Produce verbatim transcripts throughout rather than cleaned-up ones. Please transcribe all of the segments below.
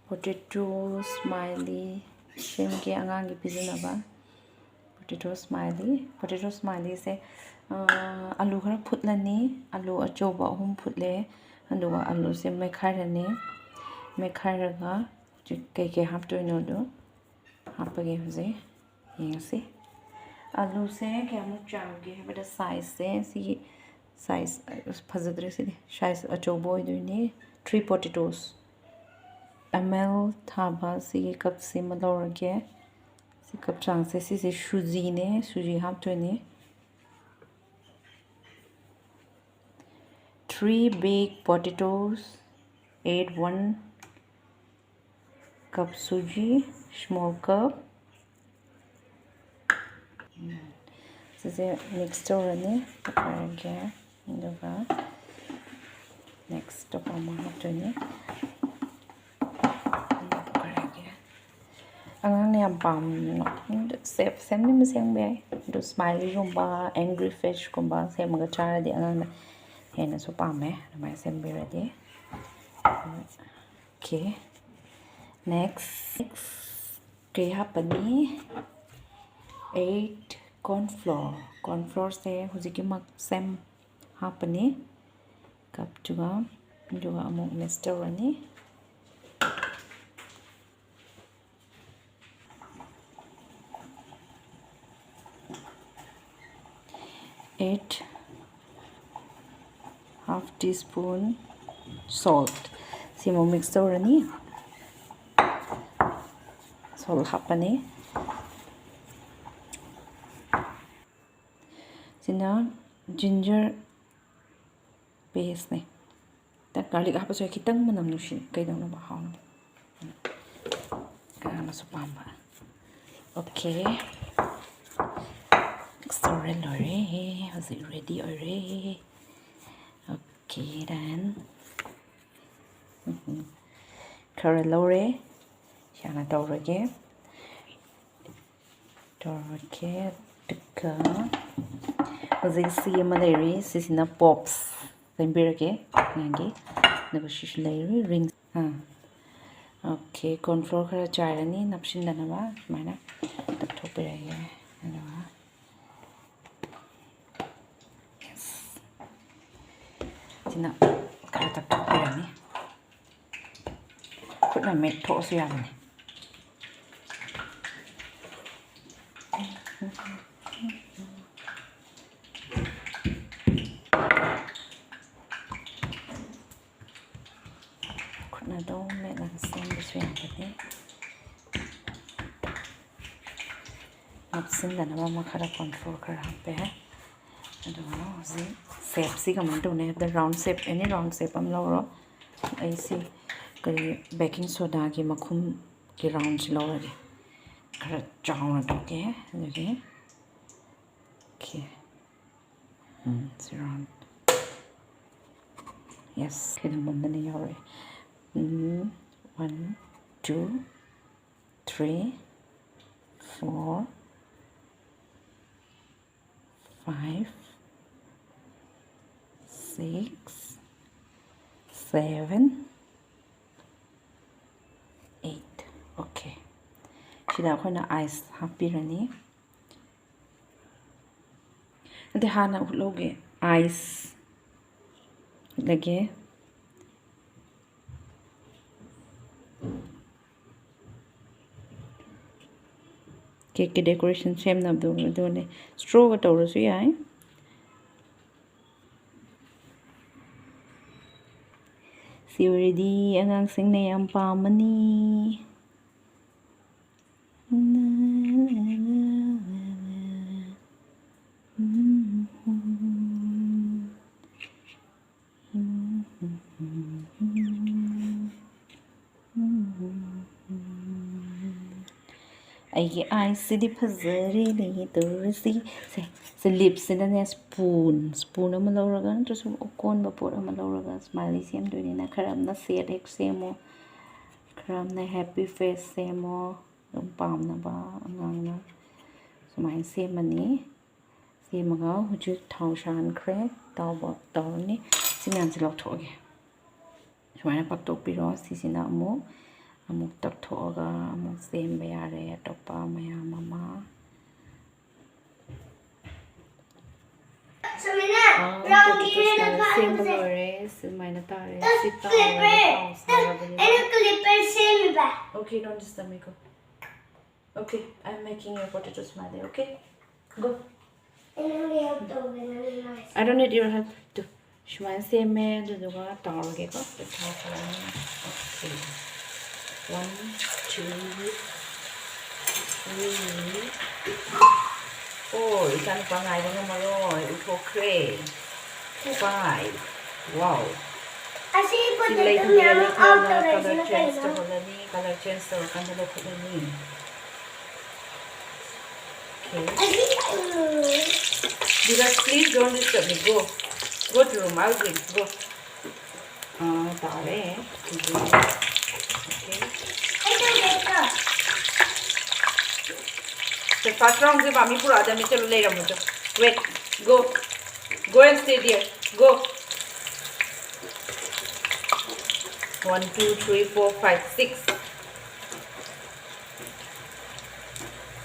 Potato smiley ꯁꯦꯝꯒꯦ, ꯑꯉꯥꯡꯒꯤ ꯄꯤꯖꯅꯕ꯫ Potato smiley, potato smileyꯁꯦ, ꯑꯂꯨ ꯈꯔ ꯐꯨꯠꯂꯅꯤ꯫ ꯑꯂꯨ ꯑꯆꯧꯕ ꯑꯍꯨꯝ ꯐꯨꯠꯂꯦ꯫ ꯑꯗꯨꯒ ꯑꯂꯨꯁꯦ ꯃꯦꯠꯈꯥꯏꯔꯅꯤ꯫ ꯃꯦꯠꯈꯥꯏꯔꯒ ꯍꯧꯖꯤꯛ ꯀꯩꯀꯩ ꯍꯥꯞꯇꯣꯏꯅꯣꯗꯣ ꯍꯥꯞꯄꯒꯦ ꯍꯧꯖꯤꯛ꯫ ꯌꯦꯡꯉꯁꯤ꯫ ꯑꯂꯨꯁꯦ ꯀꯌꯥꯃꯨꯛ ꯆꯥꯎꯒꯦ ꯍꯥꯏꯕꯗ, sizeꯁꯦ ꯁꯤꯒꯤ size, ꯑꯁ, ꯐꯖꯗ꯭ꯔꯦ ꯁꯤꯗꯤ꯫ Size ꯑꯆꯧꯕ ꯑꯣꯏꯗꯣꯏꯅꯤ꯫ Three potatoes, M L ꯊꯥꯕ ꯁꯤꯒꯤ cupꯁꯤꯃ ꯂꯧꯔꯒꯦ꯫ ꯁꯤ cup ꯆꯥꯡꯁꯦ, ꯁꯤꯁꯦ ꯁꯨꯖꯤꯅꯦ, ꯁꯨꯖꯤ ꯍꯥꯞꯇꯣꯏꯅꯦ꯫ Three big potatoes, add one cup suji, small cup. ꯎꯝ, ꯁꯤꯁꯦ mix ꯇꯧꯔꯅꯤ꯫ ꯇꯧꯔꯒꯦ꯫ ꯑꯗꯨꯒ next ꯑꯇꯣꯞꯄ ꯑꯃ ꯍꯥꯞꯇꯣꯏꯅꯤ꯫ ꯑꯗꯨ ꯇꯧꯔꯒꯦ꯫ ꯑꯉꯥꯡꯅ ꯌꯥꯝ ꯄꯥꯝꯅ ꯁꯦꯞ ꯁꯦꯝꯅꯤꯡꯕ ꯁꯦꯝꯕ ꯌꯥꯏ꯫ ꯑꯗꯨ smileyꯒꯨꯝꯕ, angry faceꯀꯨꯝꯕ ꯁꯦꯝꯃꯒ ꯆꯥꯔꯗꯤ ꯑꯉꯥꯡꯅ ꯍꯦꯟꯅꯁꯨ ꯄꯥꯝꯃꯦ꯫ ꯑꯗꯨꯃꯥꯏꯅ ꯁꯦꯝꯕꯤꯔꯗꯤ꯫ Okay, next, next ꯀꯩ ꯍꯥꯞꯄꯅꯤ? Eight corn flour꯫ Corn flourꯁꯦ ꯍꯧꯖꯤꯛꯀꯤꯃꯛ same ꯍꯥꯞꯄꯅꯤ꯫ Cupꯇꯨꯒ, ꯑꯗꯨꯒ ꯑꯃꯨꯛ mix ꯇꯧꯔꯅꯤ꯫ Add half teaspoon salt꯫ ꯁꯤꯃꯨꯛ mix ꯇꯧꯔꯅꯤ꯫ Salt ꯍꯥꯞꯄꯅꯤ꯫ ꯁꯤꯅ ginger pasteꯅꯦ꯫ ꯈꯤꯇꯪ garlic ꯍꯥꯞꯄꯁꯨ ꯌꯥꯏ, ꯈꯤꯇꯪ ꯃꯅꯝ ꯅꯨꯡꯁꯤ, ꯀꯩꯗꯧꯅꯕ ꯍꯥꯎꯅꯕ꯫ ꯑꯉꯥꯡꯅꯁꯨ ꯄꯥꯝꯕ꯫ Okay, mix ꯇꯧꯔꯦ, ꯂꯣꯏꯔꯦ꯫ ꯍꯧꯖꯤꯛ ready ꯑꯣꯏꯔꯦ꯫ Okay, then ꯈꯔ ꯂꯧꯔꯦ, ꯁꯤ ꯍꯥꯟꯅ ꯇꯧꯔꯒꯦ꯫ ꯇꯧꯔꯒꯦ꯫ ꯑꯗꯨꯒ ꯍꯧꯖꯤꯛ ꯁꯤ ꯑꯃ ꯂꯩꯔꯤ, ꯁꯤꯁꯤꯅ pops ꯁꯦꯝꯕꯤꯔꯒꯦ ꯑꯉꯥꯡꯒꯤ꯫ ꯑꯗꯨꯒ ꯁꯤꯁꯨ ꯂꯩꯔꯤ, ring꯫ ꯑꯥ, ꯑꯣꯀꯦ, ꯀꯣꯔꯟ ꯐ꯭ꯂꯣꯔ ꯈꯔ ꯆꯥꯏꯔꯅꯤ ꯅꯞꯁꯤꯟꯗꯅꯕ, ꯁꯨꯃꯥꯏꯅ ꯇꯛꯊꯣꯛꯄꯤꯔꯒꯦ꯫ ꯑꯗꯨꯒ, yes, ꯁꯤꯅ ꯈꯔ ꯇꯛꯊꯣꯛꯄꯤꯔꯅꯤ꯫ ꯈꯨꯠꯅ ꯃꯦꯠꯊꯣꯛꯑꯁꯨ ꯌꯥꯕꯅꯤ꯫ ꯈꯨꯠꯅ ꯑꯗꯨꯝ ꯃꯦꯠꯂꯒ ꯁꯦꯝꯕꯁꯨ ꯌꯥꯒꯅꯤ꯫ ꯅꯞꯁꯤꯟꯗꯅꯕ ꯑꯃ ꯈꯔ ꯀꯣꯔꯟ ꯐ꯭ꯂꯣꯔ ꯈꯔ ꯍꯥꯞꯄꯦ꯫ ꯑꯗꯨꯒ ꯍꯧꯖꯤꯛ ꯁꯦꯞꯁꯤ ꯀꯃꯥꯏꯅ ꯇꯧꯅꯤ ꯍꯥꯏꯕꯗ, ꯔꯥꯎꯟ ꯁꯦꯞ, ꯑꯦꯅꯤ ꯔꯥꯎꯟ ꯁꯦꯞ ꯑꯃ ꯂꯧꯔꯣ꯫ ꯑꯩꯁꯤ ꯀꯔꯤ, ꯕꯦꯀꯤꯡ ꯁꯣꯗꯥꯒꯤ ꯃꯈꯨꯝꯒꯤ ꯔꯥꯎꯟꯁꯤ ꯂꯧꯔꯒꯦ꯫ ꯈꯔ ꯆꯥꯎꯅ ꯇꯧꯒꯦ꯫ ꯑꯗꯨꯒꯤ, ꯑꯣꯀꯦ꯫ ꯎꯝ, ꯁꯤ ꯔꯥꯎꯟ꯫ ꯌꯦꯁ, ꯈꯤꯇꯪ ꯃꯝꯗꯅ ꯌꯥꯎꯔꯛꯑꯦ꯫ ꯎꯝ, one, two, three, four, five, six, seven, eight꯫ Okay. ꯁꯤꯗ ꯑꯩꯈꯣꯏꯅ ꯑꯥꯏꯁ ꯍꯥꯞꯄꯤꯔꯅꯤ꯫ ꯑꯗꯩ ꯍꯥꯟꯅ ꯎꯠꯍꯧꯒꯦ, ꯑꯥꯏꯁ ꯎꯠꯂꯒꯦ꯫ ꯀꯦꯛꯀꯤ ꯗꯦꯀꯣꯔꯦꯁꯟ ꯁꯦꯝꯅꯕꯗꯣ ꯑꯗꯨꯅꯦ꯫ ꯁ꯭ꯇ꯭ꯔꯣꯒ ꯇꯧꯔꯁꯨ ꯌꯥꯏ꯫ ꯁꯤ ꯑꯣꯏꯔꯗꯤ ꯑꯉꯥꯡꯁꯤꯡꯅ ꯌꯥꯝ ꯄꯥꯝꯃꯅꯤ꯫ ꯑꯩꯒꯤ ꯑꯥꯏꯁꯁꯤꯗꯤ ꯐꯖꯔꯦꯅꯦ ꯇꯧꯔꯤꯁꯤ꯫ ꯁꯦ, ꯁꯦ, ꯂꯤꯞꯁꯤꯅꯅꯦ, ꯁ꯭ꯄꯨꯟ, ꯁ꯭ꯄꯨꯟ ꯑꯃ ꯂꯧꯔꯒ, ꯅꯠꯇ꯭ꯔꯁꯨ ꯑꯀꯣꯟꯕ ꯄꯣꯠ ꯑꯃ ꯂꯧꯔꯒ ꯁ꯭ꯃꯥꯏꯂꯤ ꯁꯦꯝꯗꯣꯏꯅꯤꯅ, ꯈꯔ ꯑꯃꯅ ꯁꯦꯠ ꯍꯦꯛ ꯁꯦꯝꯃꯣ, ꯈꯔ ꯑꯃꯅ ꯍꯦꯄꯤ ꯐꯦꯁ ꯁꯦꯝꯃꯣ, ꯑꯗꯨꯝ ꯄꯥꯝꯅꯕ ꯑꯉꯥꯡꯅ꯫ ꯁꯨꯃꯥꯏꯅ ꯁꯦꯝꯃꯅꯤ꯫ ꯁꯦꯝꯃꯒ ꯍꯧꯖꯤꯛ ꯊꯥꯎ ꯁꯥꯍꯟꯈ꯭ꯔꯦ꯫ ꯇꯥꯎꯕ ꯇꯧꯔꯅꯤ꯫ ꯁꯤ ꯃꯌꯥꯝꯁꯦ ꯂꯧꯊꯣꯛꯑꯒꯦ꯫ ꯁꯨꯃꯥꯏꯅ ꯄꯥꯛꯊꯣꯛꯄꯤꯔꯣ꯫ ꯁꯤꯁꯤꯅ ꯑꯃꯨꯛ ꯑꯃꯨꯛ ꯇꯛꯊꯣꯛꯑꯒ ꯑꯃꯨꯛ ꯁꯦꯝꯕ ꯌꯥꯔꯦ ꯑꯇꯣꯞꯄ ꯃꯌꯥꯝ ꯑꯃ꯫ ꯁꯨꯃꯥꯏꯅ ꯑꯥ, ꯔꯥꯎꯟꯒꯤ potato ꯑꯣꯏꯅ smiley ꯁꯦꯝꯕ ꯀꯥꯟꯕꯁꯦ ꯂꯣꯏꯔꯦ꯫ ꯁꯨꯃꯥꯏꯅ ꯇꯥꯔꯦ꯫ ꯇꯛ ꯁꯤ ꯇꯥꯔꯒ clipper ꯇꯥꯎꯁꯦ ꯍꯥꯏꯔꯕꯅꯤꯅ꯫ ꯑꯩꯅ clipper ꯁꯦꯝꯃꯤꯕ꯫ Okay, don't disturb me, go. Okay, I'm making your potato smiley, okay? Go. ꯑꯩ ꯅꯪꯒꯤ help ꯇꯧꯒꯦ ꯅꯪꯒꯤ ꯃꯥꯏꯁꯦ꯫ I don't need your help. Two, ꯁꯨꯃꯥꯏꯅ ꯁꯦꯝꯃꯦ, ꯑꯗꯨꯗꯨꯒ ꯇꯥꯎꯔꯒꯦꯀꯣ꯫ ꯇꯨ, ꯊꯥꯎ ꯈꯔ ꯑꯃ. Okay. One, two, three, four. ꯏꯆꯥꯅꯨꯄꯥ ꯉꯥꯏꯕ ꯉꯝꯃꯔꯣꯏ, ꯎꯊꯣꯛꯈ꯭ꯔꯦ. Five. Wow. ꯑꯁꯤ ꯁꯤ potato ꯂꯩ ꯃꯌꯥꯝ ꯊꯝꯕꯤꯔꯅꯤ, out ꯈꯔꯅ ꯇꯧꯔꯦ꯫ color ꯁꯤꯅ change ꯀꯩꯅꯣ? ꯇꯧꯍꯜꯂꯅꯤ, color change ꯇꯧꯔꯀꯥꯟꯗ ꯂꯧꯈꯠꯂꯅꯤ. Okay. ꯑꯁꯤ, ꯎꯝ, Dheeraj, please don't disturb me. Go. Go to room. I'll bring. Go. ꯑꯥ, ꯇꯥꯔꯦ꯫ Okay. ꯑꯩ ꯇꯧꯒꯦꯀꯣ꯫ ꯁꯦ, first round ꯁꯦ ꯃꯥꯃꯤ ꯄꯨꯔꯛꯑꯗꯕꯅꯤ꯫ ꯆꯠꯂꯨ, ꯂꯩꯔꯝꯃꯣ, ꯆꯠꯂꯨ꯫ Wait. Go. Go and stay there. Go. One, two, three, four, five, six.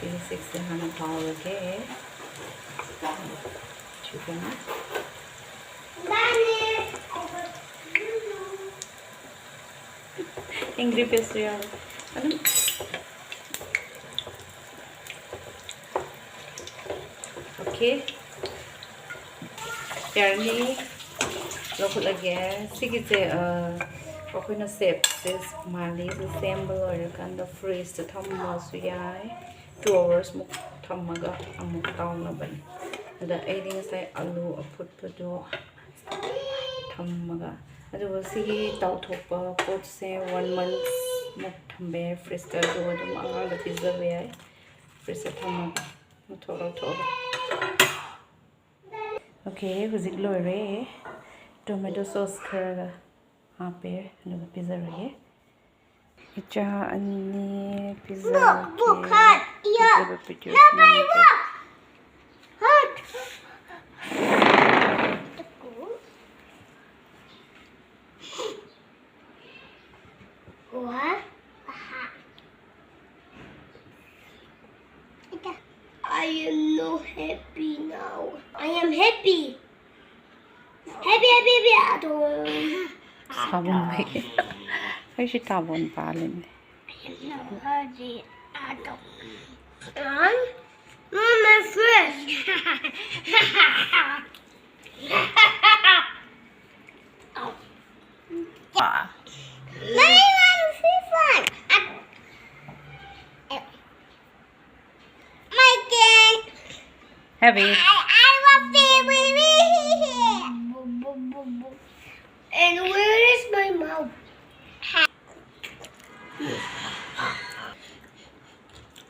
ꯁꯤꯒꯤ six ꯁꯦ ꯍꯥꯟꯅ ꯇꯥꯎꯔꯒꯦ꯫ ꯁꯤꯒꯅ Angry Birds ꯁꯨ ꯌꯥꯎꯔꯦ꯫ ꯑꯗꯨꯝ Okay. ꯌꯥꯔꯅꯤ꯫ ꯂꯧꯈꯠꯂꯒꯦ꯫ ꯁꯤꯒꯤꯁꯦ, ꯑ, ꯑꯩꯈꯣꯏꯅ shape ꯁꯦ smiley ꯁꯦ ꯁꯦꯝꯕ ꯂꯣꯏꯔꯀꯥꯟꯗ fridge ꯇ ꯊꯝꯃꯁꯨ ꯌꯥꯏ꯫ Two hours ꯃꯨꯛ ꯊꯝꯃꯒ ꯑꯃꯨꯛ ꯇꯥꯎꯅꯕꯅꯤ꯫ ꯑꯗ ꯑꯩꯗꯤ ꯉꯁꯥꯏ ꯑꯂꯨ ꯑꯐꯨꯠꯄꯗꯣ ꯊꯝꯃꯒ, ꯑꯗꯨꯒ ꯁꯤꯒꯤ ꯇꯥꯎꯊꯣꯛꯄ ꯄꯣꯠꯁꯦ one month ꯃꯨꯛ ꯊꯝꯕ ꯌꯥꯏ fridge ꯇ, ꯑꯗꯨꯒ ꯑꯗꯨꯝ ꯑꯉꯥꯡꯗ ꯄꯤꯖꯕ ꯌꯥꯏ fridge ꯇ ꯊꯝꯃꯒ꯫ ꯂꯧꯊꯣꯛ, ꯂꯧꯊꯣꯛꯑꯒ꯫ Okay, ꯍꯧꯖꯤꯛ ꯂꯣꯏꯔꯦ꯫ Tomato sauce ꯈꯔꯒ ꯍꯥꯞꯄꯦ, ꯑꯗꯨꯒ ꯄꯤꯖꯔꯒꯦ꯫ ꯏꯆꯥ ꯑꯅꯤ ꯄꯤꯖꯔꯒꯦ꯫ Look, look, hot, yeah. ꯄꯤꯖꯕ videos Look, I ꯅꯝꯃꯒꯦ꯫ Look. Hot. What? I am not happy now. I am happy. Happy, happy, happy. ꯑꯗꯣ꯫ ꯁꯥꯕꯣꯟ ꯂꯩ꯫ ꯑꯩꯁꯨ ꯁꯥꯕꯣꯟ ꯄꯥꯜꯂꯤꯅꯦ꯫ I am not happy. ꯑꯗꯣ꯫ ꯃꯥ, ꯃꯥ, my friend. My mom, this one. My king. Heavy. I, I love baby here. And where is my mom?